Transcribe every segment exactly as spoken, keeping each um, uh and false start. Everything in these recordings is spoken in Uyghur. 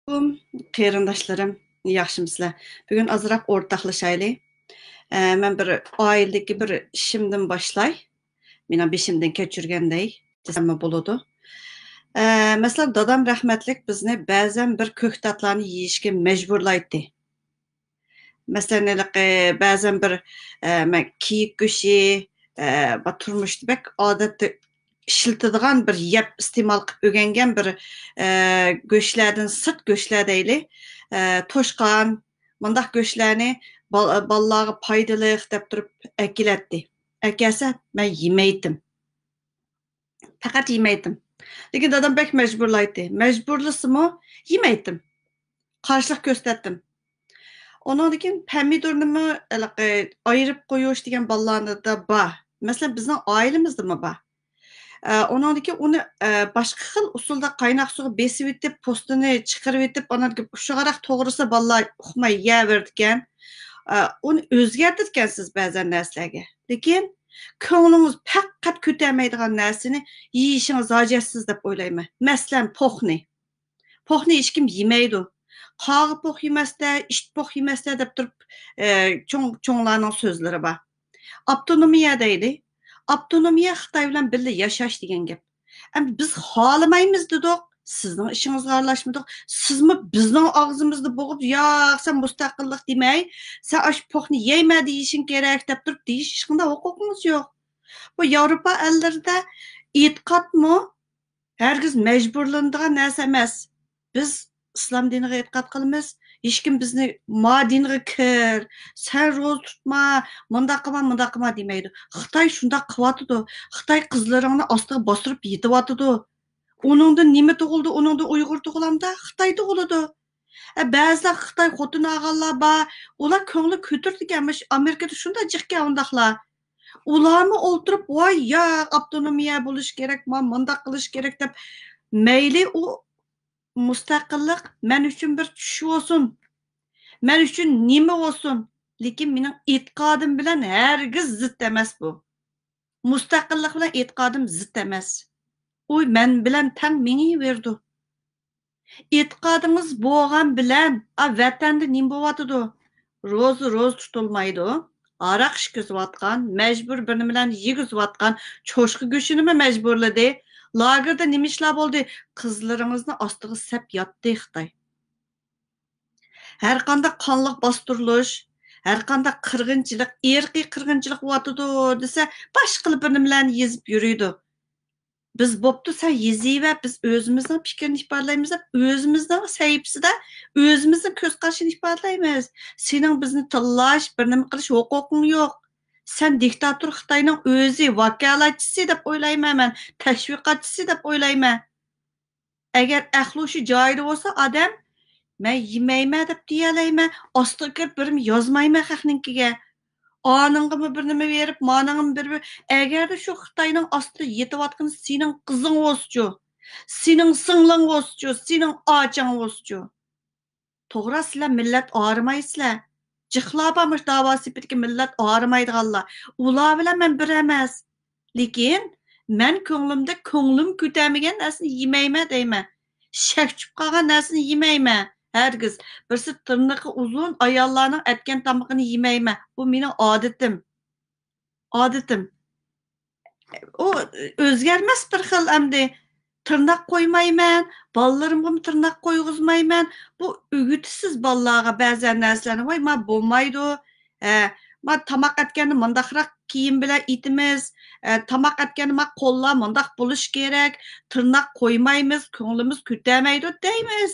ئەلەيكۇم، قېرىنداشلىرىم، ياخشىمۇسىلەر؟ بۈگۈن ئازراق ئورتاقلىشايلى. ئە، مەن بىر ئائىلىدىكى بىر ئىشىمدىن باشلاي. مېنىڭ بېشىمدىن كەچۈرگەندەي دېسەممۇ بولىدۇ. ئە، مەسىلەن، دادام رەھمەتلىك بىزنى بەزەن بىر كۆكتاتلارنى يېيىشكە مەجبۇرلايتتى. مەسىلەن، ھېلىقى بەزەن بىر، ئە، مە-، كېيىك گۆشى، ئە، بۇ تۇرمۇشتا بەك ئادەتتە ئىشلىتىدىغان بىر يەپ ئىستېمال قىلىپ ئۆگەنگەن بىر، ئە، گۆشلەردىن سىرت گۆشلەر دەيلى، ئە، توشقان، مۇنداق گۆشلەرنى بال-، بالىلارغا پايدىلىق دەپ تۇرۇپ ئەكېلەتتى. ئەكەلسە مەن يېمەيتتىم. پەقەت يېمەيتتىم. لېكىن دادام بەك مەجبۇرلايتتى. مەجبۇرلىسىمۇ يېمەيتتىم. قارشىلىق كۆرسىتەتتىم. ئۇنىڭدىن كېيىن پەمىدۇرنىمۇ ھېلىقى ئايرىپ قويۇش دېگەن بالىلاردا بار. مەسىلەن، بىزنىڭ ئائىلىمىزدىمۇ بار. ئە، ئۇنىڭدىن كېيىن ئۇنى، ئە، باشقا خىل ئۇسۇلدا قايناق سۇغا بېسىۋېتىپ، پوستىنى چىقىرىۋېتىپ، ئاندىن كېيىن ئۇششۇقراق توغرىسا بالىلار ئۇقماي يەۋېرىدىكەن. ئە، ئۇنى ئۆزگەرتىدىكەنسىز بەزەن نەرسىلەرگە. لېكىن كۆڭلىڭىز پەقەت كۆتەرمەيدىغان نەرسىنى يېيىشىڭىز ھاجەتسىز دەپ ئويلايمەن. مەسىلەن، پوخنى. پوخنى ھېچكىم يېمەيدۇ. قاغا پوخ يېمەستە، ئىت پوخ يېمەستە دەپ تۇرۇپ، ئە، چوڭ، چوڭلارنىڭ سۆزلىرى بار. ئاپتونومىيە دەيلى. ئاپتونومىيە خىتاي بىلەن بىللە ياشاش دېگەن گەپ. ئەمدى بىز خالىمايمىز دېدۇق، سىزنىڭ ئىشىڭىزغا ئارىلاشمىدۇق. سىزمۇ بىزنىڭ ئاغزىمىزنى بوغۇپ، ياق، سەن مۇستەقىللىق دېمەي، سەن ئاشۇ پوخنى يەيمە دېيىشىڭ كېرەك دەپ تۇرۇپ دېيىش ھېچقانداق ھوقۇقىڭىز يوق. بۇ ياۋروپا ئەللىرىدە ئېتىقادمۇ ھەرگىز مەجبۇرلىنىدىغان نەرسە ئەمەس. بىز ئىسلام دىنىغا ئېتىقاد قىلىمىز. ھېچكىم بىزنى ما دىنغا كىر، سەن روزا تۇتما، مۇنداق قىلما، مۇنداق قىلما دېمەيدۇ. خىتاي شۇنداق قىلىۋاتىدۇ. خىتاي قىزلىرىڭنى ئاستىغا باستۇرۇپ يېتىۋاتىدۇ. ئۇنىڭدىن نېمە تۇغۇلدى؟ ئۇنىڭدىن ئۇيغۇر تۇغۇلامدا؟ خىتاي تۇغۇلىدۇ. ئە، بەزىلەر خىتاي خوتۇن ئالغانلار بار. ئۇلار كۆڭلى كۆتۈرىدىكەن، مۇشۇ ئامېرىكىدا شۇنداق جىقكەن ئۇنداقلار. ئۇلارمۇ ئولتۇرۇپ، ۋاي ياق، ئاپتونومىيە بولۇش كېرەك، ما مۇنداق قىلىش كېرەك دەپ. مەيلى ئۇ مۇستەقىللىق مەن ئۈچۈن بىر چۈش بولسۇن، مەن ئۈچۈن نېمە بولسۇن، لېكىن مېنىڭ ئېتىقادىم بىلەن ھەرگىز زىت ئەمەس بۇ. مۇستەقىللىق بىلەن ئېتىقادىم زىت ئەمەس. ئۇ مەن بىلەن تەڭ مېڭىۋېرىدۇ. ئېتىقادىڭىز بولغان بىلەن، ئا، ۋەتەندە نېمە بولۇۋاتىدۇ؟ روزا، روزا تۇتۇلمايدۇ. ھاراق ئىچكۈزۈۋاتقان، مەجبۇر بىر نېمىلەرنى يېگۈزۈۋاتقان، چوشقا گۆشىنىمۇ مەجبۇرلىدى. لاگېردا نېمە ئىشلار بولدى؟ قىزلىرىڭىزنى ئاستىغا سەپ ياتتى خىتاي. ھەرقانداق قانلىق باستۇرۇلۇش، ھەرقانداق قىرغىنچىلىق، ئىرقىي قىرغىنچىلىق بولۇۋاتىدۇ دېسە، باشقىلار بىر نېمىلەرنى يېزىپ يۈرىدۇ. بىز بوپتۇ، سەن يېزىۋەر، بىز ئۆزىمىزنىڭ پىكرىنى ئىپادىلەيمىز دەپ، ئۆزىمىزنىڭ سەھىپىسىدە ئۆزىمىزنىڭ كۆز قارىشىنى ئىپادىلەيمىز. سېنىڭ بىزنى تىللاش، بىر نېمە قىلىش ھوقۇقۇڭ يوق. سەن دىكتاتور خىتاينىڭ ئۆزى، ۋاكالەتچىسى دەپ ئويلايمەن مەن، تەشۋىقاتچىسى دەپ ئويلايمەن. ئەگەر ئەقلى ھوشى جايىدا بولسا ئادەم، مەن يېمەيمەن دەپ دېيەلەيمەن، ئاستىغا كىرىپ بىرىمۇ يازمايمەن خەقنىڭكىگە. ئانىڭغىمۇ بىر نېمە بېرىپ، مانىڭغىمۇ بىر، بىر. ئەگەردە شۇ خىتاينىڭ ئاستىدا يېتىۋاتقىنى سېنىڭ قىزىڭ بولسىچۇ، سېنىڭ سىڭلىڭ بولسىچۇ، سېنىڭ ئاچاڭ بولسىچۇ. توغرا، سىلەر مىللەت ئايرىمايسىلەر. جىقلار بار مۇشۇ داۋا سېپىدىكى مىللەت ئايرىمايدىغانلار. ئۇلار بىلەن مەن بىر ئەمەس. لېكىن مەن كۆڭلۈمدە كۆڭلۈم كۆتەرمىگەن نەرسىنى يېمەيمەن دەيمەن. شەك چۈشۈپ قالغان نەرسىنى يېمەيمەن. ھەرگىز. بىرسى تىرنىقى ئۇزۇن ئاياللارنىڭ ئەتكەن تامىقىنى يېمەيمەن. بۇ مېنىڭ ئادىتىم. ئادىتىم. ئۇ ئۆزگەرمەس بىر خىل ئەمدى. تىرناق قويمايمەن، بالىلىرىمغىمۇ تىرناق قويغۇزمايمەن. بۇ ئۆگىتىسىز بالىلارغا بەزەن نەرسىلەرنى. ۋاي، ما بولمايدۇ. ھە، ما تاماق ئەتكەندە مۇنداقراق كىيىم بىلەن ئېتىمىز. ھە، تاماق ئەتكەندە ما قوللار مۇنداق بولۇشى كېرەك. تىرناق قويمايمىز، كۆڭلىمىز كۆتەرمەيدۇ دەيمىز.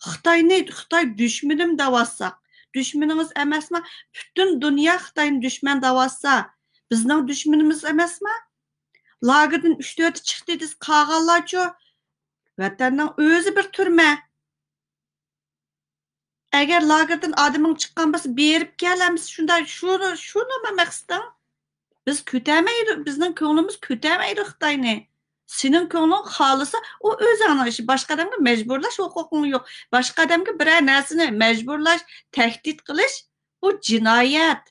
خىتاينى خىتاي دۈشمىنىم دەۋاتساق، دۈشمىنىڭىز ئەمەسما؟ پۈتۈن دۇنيا خىتاينى دۈشمەن دەۋاتسا، بىزنىڭ دۈشمىنىمىز ئەمەسما؟ لاگېردىن ئۈچ تۆتى چىقتى دېسە، قالغانلارچۇ؟ ۋەتەننىڭ ئۆزى بىر تۈرمە. ئەگەر لاگېردىن ئادىمىڭ چىققان بولسا، بېرىپ كەل ئەمىسە، شۇنداق، شۇ-، شۇنىما مەقسىتىڭ؟ بىز كۆتەرمەيدۇ، بىزنىڭ كۆڭلىمىز كۆتەرمەيدۇ خىتاينى. سېنىڭ كۆڭلۈڭ خالىسا، ئۇ ئۆزۈڭنىڭ ئىشى. باشقا ئادەمگە مەجبۇرلاش ھوقۇقۇڭ يوق. باشقا ئادەمگە بىرەر نەرسىنى مەجبۇرلاش، تەھدىت قىلىش، بۇ جىنايەت.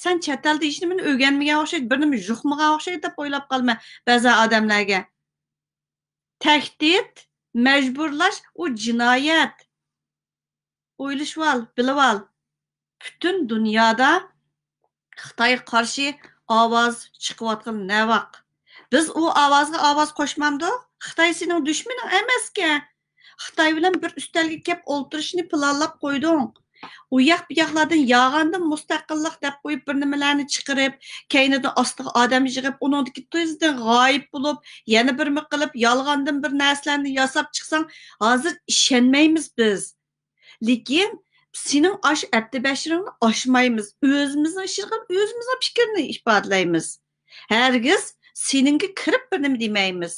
سەن چەت ئەلدە ھېچنېمىنى ئۆگەنمىگەن ئوخشايدۇ، بىر نېمە يۇقمىغان ئوخشايدۇ دەپ ئويلاپ قالىمەن بەزى ئادەملەرگە. تەھدىت، مەجبۇرلاش ئۇ جىنايەت. ئويلىشىۋال، بىلىۋال. پۈتۈن دۇنيادا خىتايغا قارشى ئاۋاز چىقىۋاتقىلى نەۋاق. بىز ئۇ ئاۋازغا ئاۋاز قوشمامدۇق؟ خىتاي سېنىڭ دۈشمىنىڭ ئەمەسكەن. خىتاي بىلەن بىر ئۈستەلگە كەپ ئولتۇرۇشنى پىلانلاپ قويدۇڭ. ئۇ ياق بۇ ياقلاردىن يالغاندىن مۇستەقىللىق دەپ قويۇپ بىر نېمىلەرنى چىقىرىپ، كەينىدىن ئاستىغا ئادەم يىغىپ، ئۇنىڭدىكى تېزدىن غايىب بولۇپ، يەنە بىرمە قىلىپ، يالغاندىن بىر نەرسىلەرنى ياساپ چىقساڭ، ھازىر ئىشەنمەيمىز بىز. لېكىن سېنىڭ ئاشۇ ئەپتى بەشىرىڭنى ئاشمايمىز. ئۆزىمىزنىڭ ئىشىغا ئۆزىمىزنىڭ پىكرىنى ئىپادىلەيمىز. ھەرگىز سېنىڭگە كىرىپ بىر نېمە دېمەيمىز.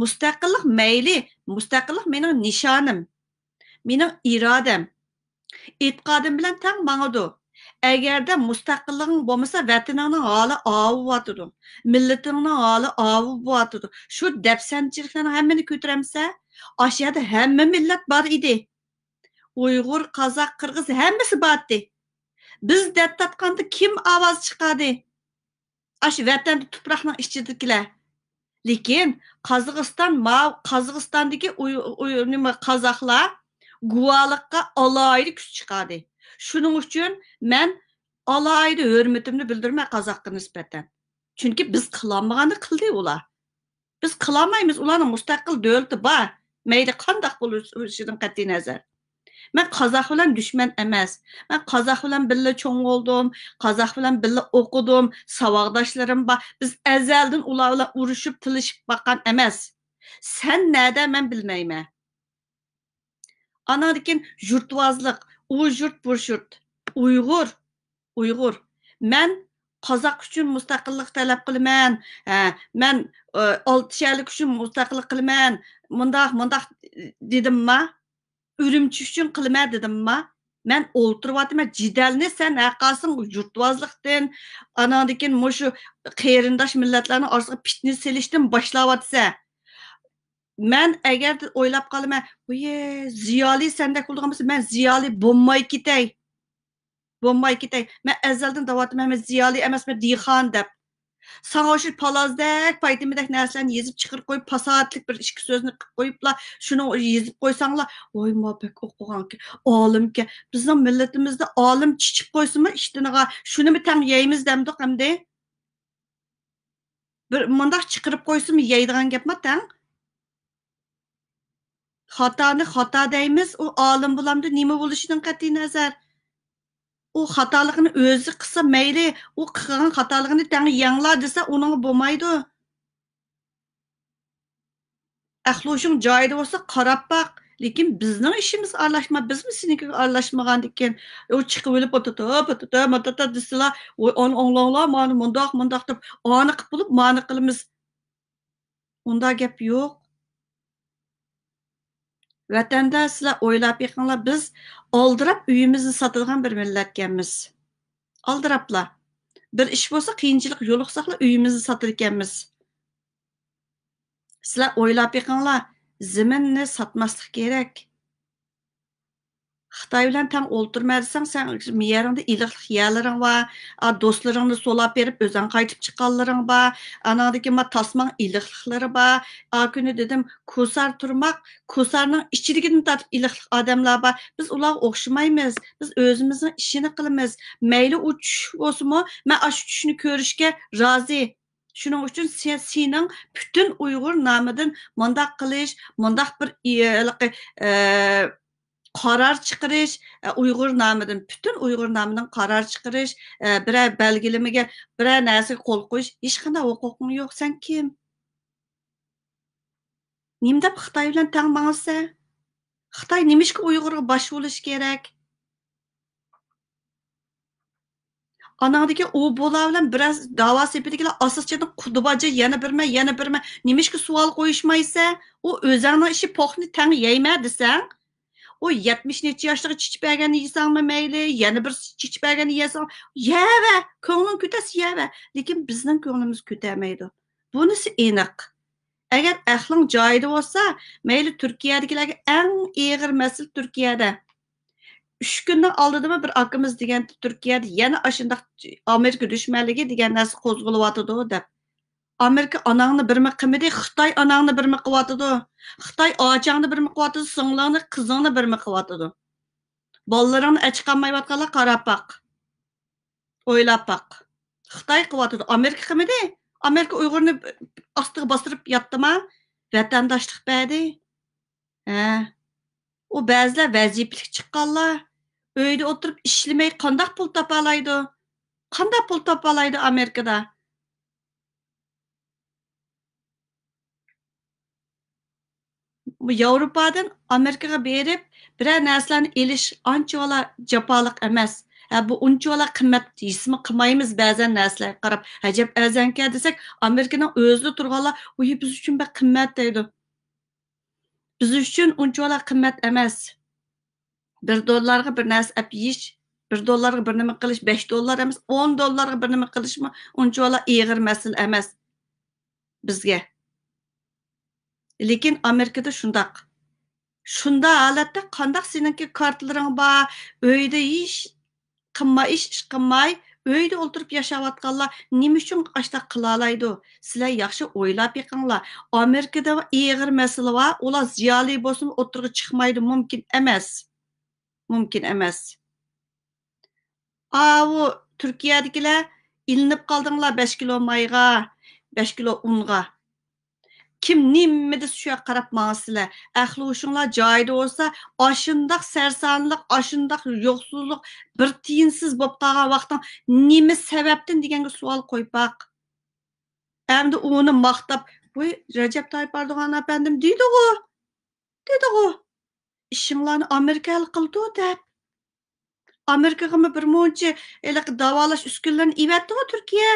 مۇستەقىللىق مەيلى، مۇستەقىللىق مېنىڭ نىشانىم، مېنىڭ ئىرادەم. ئېتىقادىم بىلەن تەڭ ماڭىدۇ. ئەگەردە مۇستەقىللىقىڭ بولمىسا، ۋەتىنىڭنىڭ ھالى ئاۋۇ بولۇۋاتىدۇ. مىللىتىڭنىڭ ھالى ئاۋۇ بولۇۋاتىدۇ. شۇ دەپسەندىچىلىكلەرنىڭ ھەممىنى كۆتۈرەمسە، ئاشۇ يەردە ھەممە مىللەت بار ئىدى. ئۇيغۇر، قازاق، قىرغىز ھەممىسى بارتتى. بىز دەرد تارتقاندا كىم ئاۋاز چىقاردى؟ ئاشۇ ۋەتەندە تۇپراقنىڭ ئىچىدىكىلەر. لېكىن قازاقىستان، ماۋۇ قازاقىستاندىكى ئۇي-، ئۇي-، نېمە، قازاقلار گۇۋاھلىققا ئالاھىدە كۈچ چىقاردى. شۇنىڭ ئۈچۈن مەن ئالاھىدە ھۆرمىتىمنى بىلدۈرىمەن قازاققا نىسبەتەن. چۈنكى بىز قىلالمىغاننى قىلدى ئۇلار. بىز قىلالمايمىز، ئۇلارنىڭ مۇستەقىل دۆلىتى بار. مەيلى قانداق بولۇشىدىن قەتئىينەزەر. مەن قازاق بىلەن دۈشمەن ئەمەس. مەن قازاق بىلەن بىللە چوڭ بولدۇم، قازاق بىلەن بىللە ئوقۇدۇم، ساۋاقداشلىرىم بار. بىز ئەزەلدىن ئۇلار بىلەن ئۇرۇشۇپ، تىلىشىپ باققان ئەمەس. سەن نەدە، مەن بىلمەيمەن. ئاناندىن كېيىن يۇرتۋازلىق، ئۇ يۇرت، بۇ يۇرت. ئۇيغۇر، ئۇيغۇر. مەن قازاق ئۈچۈن مۇستەقىللىق تەلەپ قىلىمەن، ھە، مەن، ئى، ئالتە شەھەرلىك ئۈچۈن مۇستەقىللىق قىلىمەن، مۇنداق، مۇنداق دېدىمما؟ ئۈرۈمچى ئۈچۈن قىلىمەن دېدىمما؟ مەن ئولتۇرۇۋاتىمەن، جېدەلنى سەن ھەرقايسىڭ يۇرتۋازلىقتىن، ئاناندىن كېيىن مۇشۇ قېرىنداش مىللەتلەرنىڭ ئارىسىغا پىتنە سېلىشتىن باشلاۋاتىسەن. مەن ئەگەر ئويلاپ قالىمەن، ۋىي، زىيالىي سەندەك بولىدىغان بولسا، مەن زىيالىي بولماي كېتەي. بولماي كېتەي. مەن ئەزەلدىن دەۋاتىمەن، مەن زىيالىي ئەمەسمەن، دېھقان دەپ. ساڭا ئوخشاش پالازدەك، پايتىمىدەك نەرسىلەرنى يېزىپ چىقىرىپ قويۇپ، پاساھەتلىك بىر ئىككى سۆزنى قىلىپ قويۇپلا، شۇنى يېزىپ قويساڭلا، ۋاي، ما بەك ئوقۇغانكەن، ئالىمكەن. بىزنىڭ مىللىتىمىزدە ئالىم چىچىپ قويسىمۇ ئىشتىنىغا، شۇنىمۇ تەڭ يەيمىز دەمدۇق ئەمدى؟ بىر مۇنداق چىقىرىپ قويسىمۇ يەيدىغان گەپما تەڭ؟ خاتانى خاتا دەيمىز، ئۇ ئالىم بولامدۇ، نېمە بولۇشىدىن قەتئىينەزەر. ئۇ خاتالىقىنى ئۆزى قىلسا مەيلى، ئۇ قىلغان خاتالىقىنى تەڭ يەڭلا دېسە، ئۇنىڭغا بولمايدۇ. ئەقلى ھوشۇڭ جايىدا بولسا قاراپ باق. لېكىن بىزنىڭ ئىشىمىزغا ئارىلاشما، بىزمۇ سېنىڭكىگە ئارىلاشمىغاندىكىن، ئۇ چىقىۋېلىپ ئاتىتا، پاتىتا، ماتاتا دېسىلا، ۋوي، ئانى ئاڭلاڭلار، مانا مۇنداق، مۇنداق دەپ، ئانى قىلىپ بولۇپ، مانى قىلىمىز. ئۇنداق گەپ يوق. ۋەتەندە سىلەر ئويلاپ بېقىڭلار، بىز ئالدىراپ ئۆيىمىزنى ساتىدىغان بىر مىللەتكەنمىز. ئالدىراپلا. بىر ئىش بولسا، قىيىنچىلىق يولۇقساقلا ئۆيىمىزنى ساتىدىكەنمىز. سىلەر ئويلاپ بېقىڭلار، زېمىننى ساتماسلىق كېرەك. خىتاي بىلەن تەڭ ئولتۇرمە دېسەڭ، سەن مېيەرىڭدە ئىلىقلىق يەرلىرىڭ بار، ئا، دوستلىرىڭنى سولاپ بېرىپ، ئۆزۈڭ قايتىپ چىققانلىرىڭ بار، ئاناڭدىكى ما تاسماڭ ئىلىقلىقلىرى بار. ئا كۈنى دېدىم، كوسار تۇرماق، كوسارنىڭ ئىچىدىكىدىن تارتىپ ئىلىقلىق ئادەملەر بار. بىز ئۇلارغا ئوخشىمايمىز. بىز ئۆزىمىزنىڭ ئىشىنى قىلىمىز. مەيلى ئۇ چۈش بولسىمۇ، مەن ئاشۇ چۈشنى كۆرۈشكە رازى. شۇنىڭ ئۈچۈن سېنىڭ پۈتۈن ئۇيغۇر نامىدىن مۇنداق قىلىش، مۇنداق بىر، ئە، ھېلىقى، ئە، قارار چىقىرىش، ئە، ئۇيغۇر نامىدىن، پۈتۈن ئۇيغۇر نامىدىن قارار چىقىرىش، ئە، بىرەر بەلگىلىمىگە، بىرەر نەرسىگە قول قويۇش ھېچقانداق ھوقۇقۇڭ يوق. سەن كىم؟ نېمە دەپ خىتاي بىلەن تەڭ ماڭىسەن؟ خىتاي نېمىشقا ئۇيغۇرغا باش بولۇشى كېرەك؟ ئاناڭدىكى ئۇ بۇلار بىلەن بىرەر داۋا سېپىدىكىلەر ئاساسىي جەھەتتىن قۇدا باجا، يەنە بىرمە، يەنە بىرمە. نېمىشقا سوئال قويۇشمايسەن؟ ئۇ ئۆزەڭنىڭ ئىشى، پوقنى تەڭ يەيمەن دېسەڭ، ئۇ يەتمىش نەچچە ياشلىقى چېچىپ بەرگەننى يېسەڭمۇ مەيلى، يەنە بىرسى چېچىپ بەرگەننى يەسەڭ، يەۋە، كۆڭلۈڭ كۆتەرسە يەۋە. لېكىن بىزنىڭ كۆڭلىمىز كۆتەرمەيدۇ. بۇنىسى ئېنىق. ئەگەر ئەقلىڭ جايىدا بولسا، مەيلى تۈركىيەدىكىلەرگە ئەڭ ئېغىر مەسىلە تۈركىيەدە. ئۈچ كۈننىڭ ئالدىدىمۇ بىر ئاكىمىز دېگەنتى، تۈركىيەدە يەنە ئاشۇنداق ئامېرىكا دۈشمەنلىكى دېگەن نەرسە قوزغىلىۋاتىدۇ دەپ. ئامېرىكا ئاناڭنى بىرمۇ قىلمىدى، خىتاي ئاناڭنى بىرمۇ قىلىۋاتىدۇ. خىتاي ئاچاڭنى بىرمۇ قىلىۋاتىدۇ، سىڭلىڭنى، قىزىڭنى بىرمۇ قىلىۋاتىدۇ. بالىلىرىڭنى ئاچ قالمايۋاتقانلار قاراپ باق. ئويلاپ باق. خىتاي قىلىۋاتىدۇ، ئامېرىكا قىلمىدى. ئامېرىكا ئۇيغۇرنى ئاستىغا باستۇرۇپ ياتتىما؟ ۋەتەنداشلىق بەردى. ھە. ئۇ بەزىلەر ۋەزىپىلىك چىققانلار، ئۆيدە ئولتۇرۇپ ئىشلىمەي قانداق پۇل تاپالايدۇ؟ قانداق پۇل تاپالايدۇ ئامېرىكىدا؟ بۇ ياۋروپادىن ئامېرىكىغا بېرىپ، بىرەر نەرسىلەرنى ئېلىش ئانچىۋالا جاپالىق ئەمەس. ھە، بۇ ئۇنچىۋالا قىممەت ھېسمۇ قىلمايمىز بەزەن نەرسىلەرگە قاراپ. ئەجەب ئەرزانكەن دېسەك، ئامېرىكىنىڭ ئۆزىدە تۇرغانلار، ئۇي، بىز ئۈچۈن بەك قىممەت دەيدۇ. بىز ئۈچۈن ئۇنچىۋالا قىممەت ئەمەس. بىر دوللارغا بىر نەرسە ئەپ يېيىش، بىر دوللارغا بىر نېمە قىلىش، بەش دوللار ئەمەس، ئون دوللارغا بىر نېمە قىلىشمۇ ئۇنچىۋالا ئېغىر مەسىلە ئەمەس بىزگە. لېكىن ئامېرىكىدا شۇنداق. شۇنداق ھالەتتە قانداق سېنىڭكى كارتىلىرىڭ بار، ئۆيدە ھېچ قىلماي، ئىش، ئىش قىلماي، ئۆيدە ئولتۇرۇپ ياشاۋاتقانلار نېمە ئۈچۈن ئاشتاق قىلالايدۇ؟ سىلەر ياخشى ئويلاپ بېقىڭلار. ئامېرىكىدا ئېغىر مەسىلە بار، ئۇلار زىيالىي بولسىمۇ ئوتتۇرىغا چىقمايدۇ، مۇمكىن ئەمەس. مۇمكىن ئەمەس. ئاۋۇ تۈركىيەدىكىلەر ئىلىنىپ قالدىڭلار بەش كىلو مايغا، بەش كىلو ئۇنغا. كىم نېمە دېسە شۇ ياققا قاراپ ماڭىسىلەر. ئەقلى ھوشۇڭلار جايىدا بولسا، ئاشۇنداق سەرسانلىق، ئاشۇنداق يوقسۇزلۇق، بىر تىيىنسىز بولۇپ قالغان ۋاقتىڭ نېمە سەۋەبتىن دېگەنگە سوئال قويۇپ باق. ئەمدى ئۇنى ماختاپ، ۋاي، رەجەپ تايىپ ئەردوغان ئەپەندىم دېدىغۇ، دېدىغۇ، ئىشىڭلارنى ئامېرىكا ھەل قىلىدۇ دەپ. ئامېرىكىغىمۇ بىر مۇنچە ھېلىقى داۋالاش ئۈسكۈنىلىرىنى ئېۋەتتىغۇ تۈركىيە.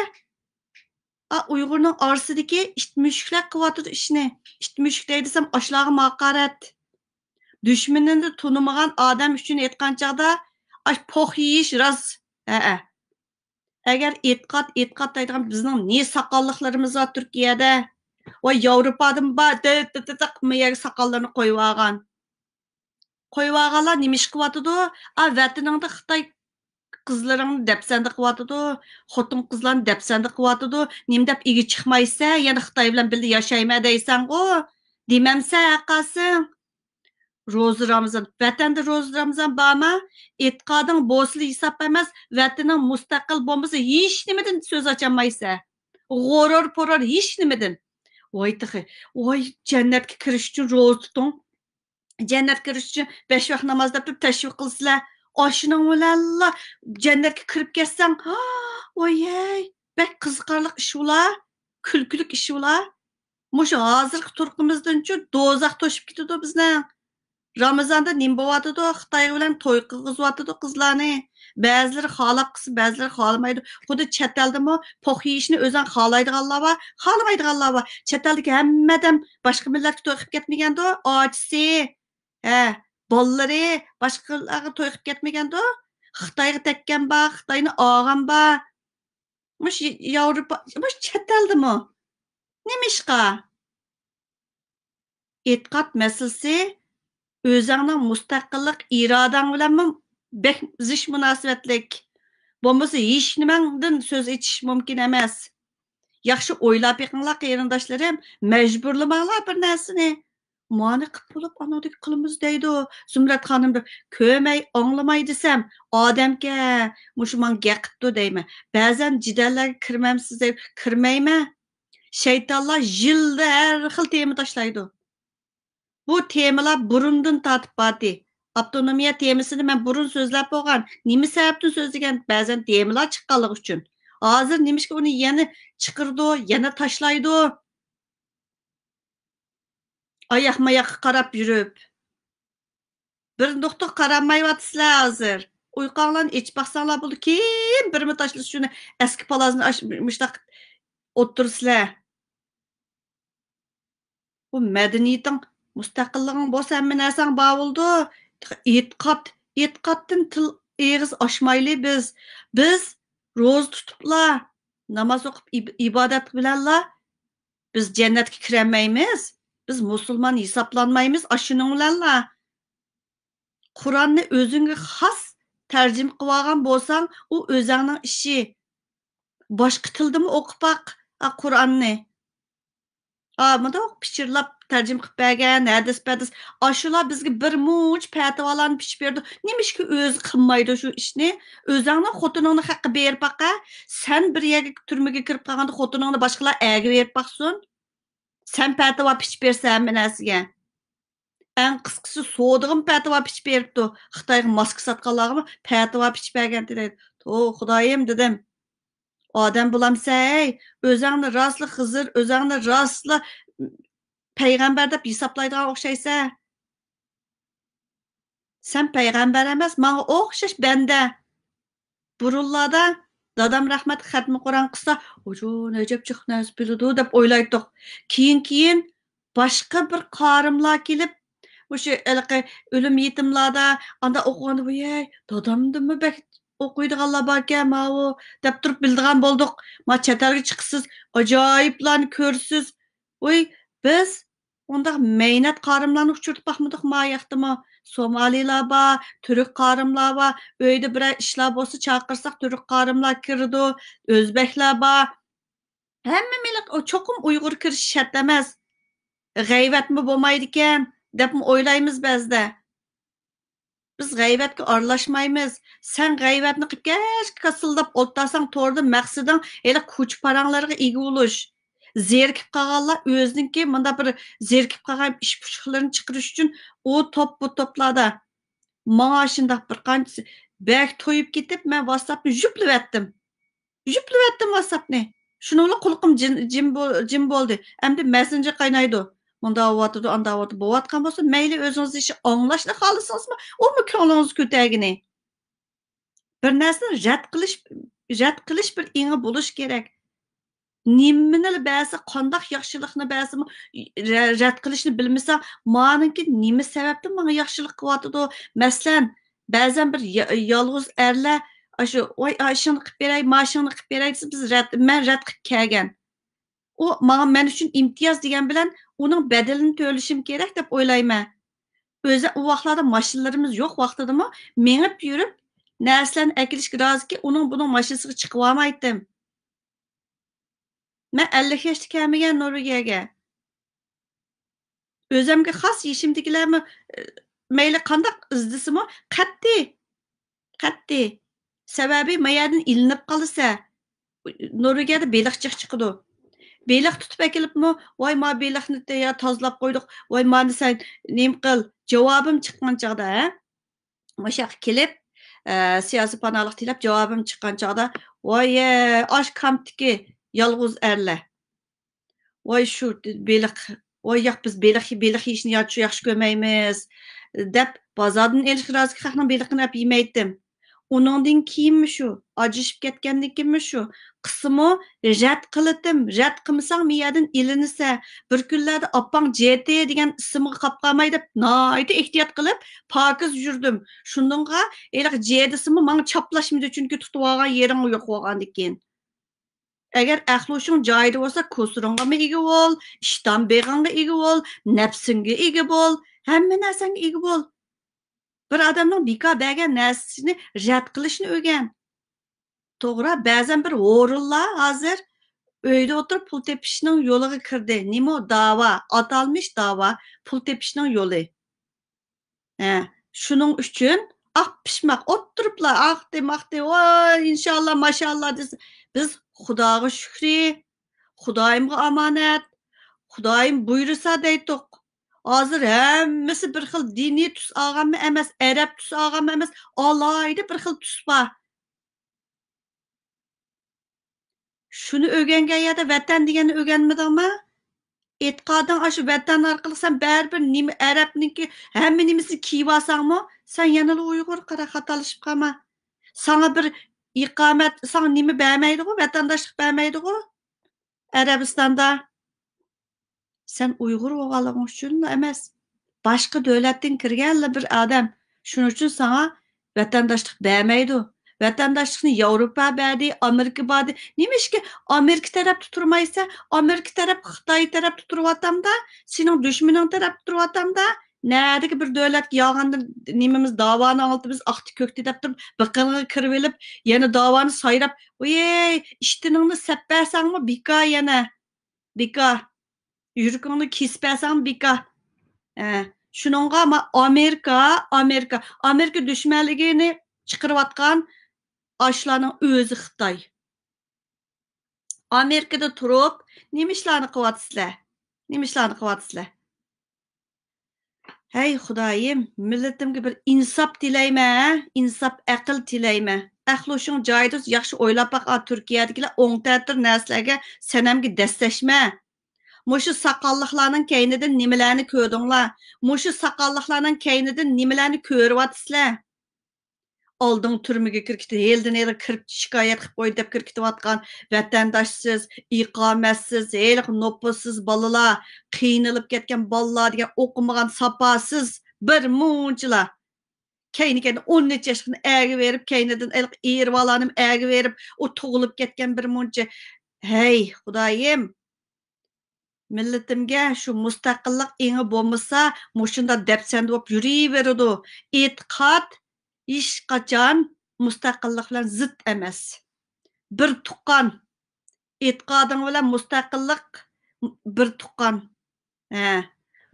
ئا، ئۇيغۇرنىڭ ئارىسىدىكى ئىت مۈشۈكلەر قىلىۋاتىدۇ ئىشنى. ئىت مۈشۈك دەي دېسەم، ئاشۇلارغا ھاقارەت. دۈشمىنىنى تونۇمىغان ئادەم ئۈچۈن ئېيتقان چاغدا، ئاش پوق يېيىش راست. ھەئە. ئەگەر ئېتىقاد، ئېتىقاد دەيدىغان بىزنىڭ نى ساقاللىقلىرىمىز بار تۈركىيەدە. ۋاي ياۋروپادىمۇ بار، دىق، دىق، دىق، دىق، ما يەرگە ساقاللىرىنى قويۇۋالغان. قويۇۋالغانلار نېمە ئىش قىلىۋاتىدۇ؟ ئا، ۋەتىنىڭدە خىتاي قىزلىرىڭنى دەپسەندە قىلىۋاتىدۇ، خوتۇن قىزلارنى دەپسەندە قىلىۋاتىدۇ. نېمە دەپ ئىگە چىقمايسەن؟ يەنە خىتاي بىلەن بىللە ياشايمەن دەيسەنغۇ؟ دېمەمسەن ھەققاسىڭ. روزا رامىزان، ۋەتەندە روزا رامىزان بارمۇ؟ ئېتىقادىڭ بولسىلا ھېساب ئەمەس، ۋەتىنىڭ مۇستەقىل بولمىسا، ھېچنېمىدىن سۆز ئاچالمايسەن. غۇرۇر پۇرۇر ھېچنېمىدىن. ۋاي تېخى، ۋاي جەننەتكە كىرىش ئۈچۈن روزا تۇتۇڭ. جەننەتكە كىرىش ئۈچۈن بەش ۋاق ناماز دەپ تۇرۇپ تەشۋىق قىلىسىلەر. ئاشۇنىڭ بىلەنلا جەننەتكە كىرىپ كەتسەڭ، ۋايەي، بەك قىزىقارلىق ئىش ئۇلار، كۈلكىلىك ئىش ئۇلار. مۇشۇ ھازىرقى تۇرقىمىزدىنچۇ دوزاخ توشۇپ كېتىدۇ بىزنىڭ. رامىزاندا نېمە بولۇۋاتىدۇ؟ خىتاي بىلەن توي قىلغۇزۇۋاتىدۇ قىزلارنى. بەزىلىرى خالاپ قىلسا، بەزىلىرى خالىمايدۇ. خۇددى چەت ئەلدىمۇ پوق يېيىشنى ئۆزۈڭ خالايدىغانلار بار، خالىمايدىغانلار بار. چەت ئەلدىكى ھەممە ئادەم باشقا مىللەتكە توي قىلىپ كەتمىگەندۇ؟ ئاچىسى، ھە، بالىلىرى باشقىلارغا توي قىلىپ كەتمىگەندۇ؟ خىتايغا تەگكەن بار، خىتاينى ئالغان بار. مۇشۇ ياۋروپا، مۇشۇ چەت ئەلدىمۇ؟ نېمىشقا؟ ئېتىقاد مەسىلىسى ئۆزۈڭنىڭ مۇستەقىللىق ئىرادەڭ بىلەنمۇ بەك زىچ مۇناسىۋەتلىك. بولمىسا ھېچنېمەڭدىن سۆز ئېچىش مۇمكىن ئەمەس. ياخشى ئويلاپ بېقىڭلار قېرىنداشلىرىم، مەجبۇرلىماڭلار بىر نەرسىنى. مانى قىپ بولۇپ، ئاناندىكى قىلىمىز دەيدۇ. زۇمرەت خانىم بىر كۆرمەي، ئاڭلىماي دېسەم، ئادەمكەن، مۇشۇ ماڭا گەپ قىپتۇ دەيمەن. بەزەن جېدەللەرگە كىرمەمسىز دەپ كىرمەيمەن. شەيتانلار يىلدا ھەر خىل تېما تاشلايدۇ. بۇ تېمىلار بۇرۇندىن تارتىپ باردى. ئاپتونومىيە تېمىسىنى مەن بۇرۇن سۆزلەپ بولغان. نېمە سەۋەبتىن سۆزلىگەن؟ بەزەن تېمىلار چىققانلىقى ئۈچۈن. ھازىر نېمىشقا ئۇنى يەنە چىقىرىدۇ، يەنە تاشلايدۇ؟ ئاياق ماياققا قاراپ يۈرۈپ، بىر نۇقتىغا قارالمايۋاتىسىلەر ھازىر. ئۇيقۇڭلارنى ئېچىپ باقساڭلار بولىدۇ، كىم بىرمۇ تاشلىسا شۇنى ئەسكى پالازنى ئاش-، مۇشۇنداق ئولتۇرىسىلەر. بۇ مەدەنىيىتىڭ، مۇستەقىللىقىڭ بولسا ھەممە نەرسەڭ بار بولىدۇ. ئېتىقاد، ئېتىقادتىن تىل ئېغىز ئاچمايلى بىز. بىز روزا تۇتۇپلا، ناماز ئوقۇپ، ئىب-، ئىبادەت بىلەنلا بىز جەننەتكە كىرەلمەيمىز. بىز مۇسۇلمان ھېسابلانمايمىز ئاشۇنىڭ بىلەنلا. قۇرئاننى ئۆزۈڭگە خاس تەرجىمە قىلىۋالغان بولساڭ، ئۇ ئۆزۈڭنىڭ ئىشى. باشقا تىلدىمۇ ئوقۇپ باق، ئا، قۇرئاننى. ھا، مۇنداق پىچىرلاپ تەرجىمە قىلىپ بەرگەن، ھەدىس-پەدىس. ئاشۇلار بىزگە بىر مۇنچە پەتىۋالارنى پىچىپ بېرىدۇ. نېمىشقا ئۆزى قىلمايدۇ شۇ ئىشنى؟ ئۆزۈڭنىڭ خوتۇنۇڭنى خەققە بېرىپ باقە. سەن بىر يەرگە تۈرمىگە كىرىپ قالغاندا خوتۇنۇڭنى باشقىلار ئەگە بېرىپ باقسۇن. سەن پەتىۋا پىچىپ بېرىسەن ھەممە نەرسىگە. ئەڭ قىسقىسى، سودىغىمۇ پەتىۋا پىچىپ بېرىپتۇ. خىتايغا ماسكا ساتقانلارغىمۇ پەتىۋا پىچىپ بەرگەنتى دەيدۇ. تو، خۇدايىم، دېدىم. ئادەم بولامسەن، ھەي؟ ئۆزۈڭنى راسلا خىزىر، ئۆزۈڭنى راسلا پەيغەمبەر دەپ ھېسابلايدىغان ئوخشايسەن. سەن پەيغەمبەر ئەمەس، ماڭا ئوخشاش بەندە. بۇرۇنلاردا دادام رەھمەتلىك خەتمە قۇرئان قىلسا، «ئوجۇ، نەجەپ جىق نەرسە بىلىدۇ» دەپ ئويلايتتۇق. كېيىن-كېيىن باشقا بىر قارىملار كېلىپ، مۇشۇ ھېلىقى ئۆلۈم يېتىملاردا ئاندا ئوقۇغاندا، «ۋىيەي، دادامدىنمۇ بەك ئوقۇيدىغانلار باركەن ماۋۇ» دەپ تۇرۇپ بىلىدىغان بولدۇق. ما چەت ئەلگە چىقىسىز، ئاجايىپلارنى كۆرىسىز. ۋۇي، بىز ئۇنداق مەينەت قارىملارنى ئۇچرىتىپ باقمىدۇق ما ياقتىمۇ. سومالىلار بار، تۈرك قارىملار بار. ئۆيدە بىرەر ئىشلار بولسا چاقىرساق تۈرك قارىملار كىرىدۇ، ئۆزبەكلەر بار. ھەممە مىللەت، ئۇ چوقۇم ئۇيغۇر كىرىشى شەرت ئەمەس. غەيۋەتمۇ بولمايدىكەن دەپمۇ ئويلايمىز بەزىدە. بىز غەيۋەتكە ئارىلاشمايمىز. سەن غەيۋەتنى قىلىپ كەچكە كاسىلداپ ئولتۇرساڭ توردا مەقسىتىڭ ھېلى كوچا پاراڭلىرىغا ئىگە بولۇش. زېرىكىپ قالغانلار ئۆزىنىڭكى مۇنداق بىر زېرىكىپ قالغان ئىش پۇشۇقلىرىنى چىقىرىش ئۈچۈن ئۇ توپ بۇ توپلاردا. ماڭا شۇنداق بىر قانچىسى بەك تويۇپ كېتىپ مەن ۋاتساپنى يۈپلىۋەتتىم. يۈپلىۋەتتىم ۋاتساپنى. شۇنىڭ بىلەن قۇلىقىم جىم، جىم بول-، جىم بولدى. ئەمدى مەسسېنجېر قاينايدۇ. مۇنداق بولۇۋاتىدۇ، ئانداق بولۇۋاتىدۇ. بولۇۋاتقان بولسا، مەيلى ئۆزىڭىز ئىش ئاڭلاشنى خالىسىڭىزمۇ، ئۇمۇ كۆڭلىڭىزنى كۆتەرگىنى. بىر نەرسىنى رەت قىلىش، رەت قىلىش بىر ئېڭى بولۇش كېرەك. نېمىنىلا بەرسە، قانداق ياخشىلىقنى بەرسىمۇ، رە-، رەت قىلىشنى بىلمىسە، مانىڭكى نېمە سەۋەبتىن ماڭا ياخشىلىق قىلىۋاتىدۇ؟ مەسىلەن، بەزەن بىر يا-، يالغۇز ئەرلەر ئاشۇ، «ۋاي، ئاشۇنى قىلىپ بېرەي، ماشۇنى قىلىپ بېرەي» دېسە، بىز رەت، مەن رەت قىلىپ كەلگەن. ئۇ ماڭا، مەن ئۈچۈن ئىمتىياز دېگەن بىلەن ئۇنىڭ بەدىلىنى تۆلىشىم كېرەك دەپ ئويلايمەن. ئۆزى ئۇ ۋاقىتلاردا ماشىنىلىرىمىز يوق ۋاقتىدىمۇ مېڭىپ يۈرۈپ نەرسىلەرنى ئەكېلىشكە رازىكەن، ئۇنىڭ بۇنىڭ ماشىنىسىغا چىقىۋالمايتتىم. مەن ئەللىك ياشتا كەلمىگەن نورۋېگىيەگە. ئۆزۈمگە خاس يېشىمدىكىلەرمۇ، ئە، مەيلى قانداق ئىزدىسىمۇ قەتئىي، قەتئىي. سەۋەبى، ما يەردىن ئىلىنىپ قالىسە، نورۋېگىيەدە بېلىق جىق چىقىدۇ. بېلىق تۇتۇپ ئەكېلىپمۇ، «ۋاي، ما بېلىقنى تە-، يا تازىلاپ قويدۇق، ۋاي، مانى سەن نېمە قىل»، جاۋابىم چىققان چاغدا، ھە؟ مۇشۇ ياققا كېلىپ، ئە، سىياسىي پاناھلىق تىلەپ، جاۋابىم چىققان چاغدا، «ۋاي، ئاش كامپتىكى يالغۇز ئەرلەر. ۋاي، شۇ بېلىق، ۋاي، ياق، بىز بېلىق، بېلىق يېيىشنى يا-، ياخشى كۆرمەيمىز» دەپ، بازاردىن ئېلىشقا رازىكەن، خەقنىڭ بېلىقىنى ئەپ يېمەيتتىم. ئۇنىڭدىن كېيىنمۇ شۇ، ئاجرىشىپ كەتكەندىن كېيىنمۇ شۇ، قىلسىمۇ رەت قىلىتىم، رەت قىلمىساڭ مىيەدىن ئېلىنىسە. بىر كۈنلەردە ئاپاڭ جېتى دېگەن ئىسىمغا قاپقالماي دەپ ناھايىتى ئېھتىيات قىلىپ، پاكىز يۈردۈم. شۇنىڭغا ھېلىقى جېدىسىمۇ ماڭا چاپلاشمىدى، چۈنكى تۇتۇۋالغان يېرىڭ يوق بولغاندىكىن. ئەگەر ئەقلى ھوشۇڭ جايىدا بولسا، كوسۇرۇڭغىمۇ ئىگە بول، ئىشتان بېغىڭغا ئىگە بول، نەپسىڭگە ئىگە بول، ھەممە نەرسەڭگە ئىگە بول. بىر ئادەمنىڭ بىكار بەرگەن نەرسىسىنى رەت قىلىشنى ئۆگەن. توغرا، بەزەن بىر ھورۇنلار ھازىر ئۆيدە ئولتۇرۇپ پۇل تېپىشنىڭ يولىغا كىردى. نېمە ئۇ؟ داۋا، ئاتالمىش داۋا، پۇل تېپىشنىڭ يولى. ھە، شۇنىڭ ئۈچۈن ئاق پىشماق ئولتۇرۇپلا، ئاقتى ماقتى، ۋاي، ئىنشاللا، ماشاللا دېسە، بىز خۇداغا شۈكرى، خۇدايىمغا ئامانەت، خۇدايىم بۇيرۇسا دەيتتۇق. ھازىر ھەممىسى بىر خىل دىنىي تۈس ئالغانمۇ ئەمەس، ئەرەب تۈس ئالغانمۇ ئەمەس، ئالاھىدە بىر خىل تۈس بار. شۇنى ئۆگەنگەن يەردە ۋەتەن دېگەننى ئۆگەنمىدىڭما؟ ئېتىقادىڭ ئاشۇ ۋەتەن ئارقىلىق سەن بەرىبىر نېمە ئەرەبنىڭكى ھەممە نېمىسىنى كىيىۋالساڭمۇ، سەن يەنىلا ئۇيغۇر، قارا، خاتالىشىپ قالما. ساڭا بىر ئىقامەت، ساڭا نېمە بەرمەيدىغۇ، ۋەتەنداشلىق بەرمەيدىغۇ ئەرەبىستاندا. سەن ئۇيغۇر بولغانلىقىڭ ئۈچۈنلا ئەمەس، باشقا دۆلەتتىن كىرگەنلا بىر ئادەم. شۇنىڭ ئۈچۈن ساڭا ۋەتەنداشلىق بەرمەيدۇ. ۋەتەنداشلىقنى ياۋروپا بەردى، ئامېرىكا بەردى. نېمىشقا ئامېرىكا تەرەپتە تۇرمايسەن؟ ئامېرىكا تەرەپ، خىتاي تەرەپتە تۇرۇۋاتامدا، سېنىڭ دۈشمىنىڭ تەرەپتە تۇرۇۋاتامدا، نەدىكى بىر دۆلەتكە يالغاندىن نېمىمىز، داۋانى ئاڭلىتىمىز، ئاقتى كۆكتى دەپ تۇرۇپ، بېقىنىغا كىرىۋېلىپ، يەنە داۋانى سايراپ، ۋىي، ئىشتىنىڭنى سەپ بەرسەڭمۇ بىكار يەنە. بىكار. يۈرىكىڭنى كېسىپ بەرسەڭ بىكار. ھە، شۇنىڭغا ما-، ئامېرىكا، ئامېرىكا، ئامېرىكا دۈشمەنلىكىنى چىقىرىۋاتقان ئاشۇلارنىڭ ئۆزى خىتاي. ئامېرىكىدا تۇرۇپ نېمە ئىشلارنى قىلىۋاتىسىلەر؟ نېمە ئىشلارنى قىلىۋاتىسىلەر؟ ھەي خۇدايىم، مىللىتىمگە بىر ئىنساپ تىلەيمەن، ھە؟ ئىنساپ، ئەقىل تىلەيمەن. ئەقلى ھوشۇڭ جايىدا تۇتسا، ياخشى ئويلاپ باق، ئا، تۈركىيەدىكىلەر ئوڭ تەتۈر نەرسىلەرگە، سەنەمگە دەسسەشمە. مۇشۇ ساقاللىقلارنىڭ كەينىدىن نېمىلەرنى كۆردۈڭلار؟ مۇشۇ ساقاللىقلارنىڭ كەينىدىن نېمىلەرنى كۆرۈۋاتىسىلەر؟ ئالدىڭ تۈرمىگە كىرىپ كېتىپ، ھېلىدىن ھېلىگە كىرىپ شىكايەت قىلىپ قوي دەپ كىرىپ كېتىۋاتقان ۋەتەنداشسىز، ئىقامەتسىز، ھېلىقى نوپۇسسىز بالىلار، قىينىلىپ كەتكەن بالىلار دېگەن ئوقۇمىغان ساپاسىز بىر مۇنچىلار. كەينى-كەينىدىن ئون نەچچە ياشقىنى ئەگىۋېرىپ، كەينىدىن ھېلىقى ئېرىۋالانىمۇ ئەگىۋېرىپ، ئۇ تۇغۇلۇپ كەتكەن بىر مۇنچە. ھەي خۇدايىم، مىللىتىمگە شۇ مۇستەقىللىق ئېڭى بولمىسا، مۇشۇنداق دەپسەندە بولۇپ يۈرۈۋېرىدۇ. ئېتىقاد ھېچقاچان مۇستەقىللىق بىلەن زىت ئەمەس. بىر تۇغقان. ئېتىقادىڭ بىلەن مۇستەقىللىق بىر تۇغقان. ھە.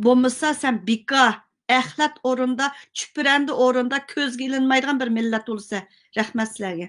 بولمىسا سەن بىكار، ئەخلەت ئورنىدا، چۈپرەندە ئورنىدا كۆزگە ئىلىنمايدىغان بىر مىللەت بولىسەن. رەھمەت سىلەرگە.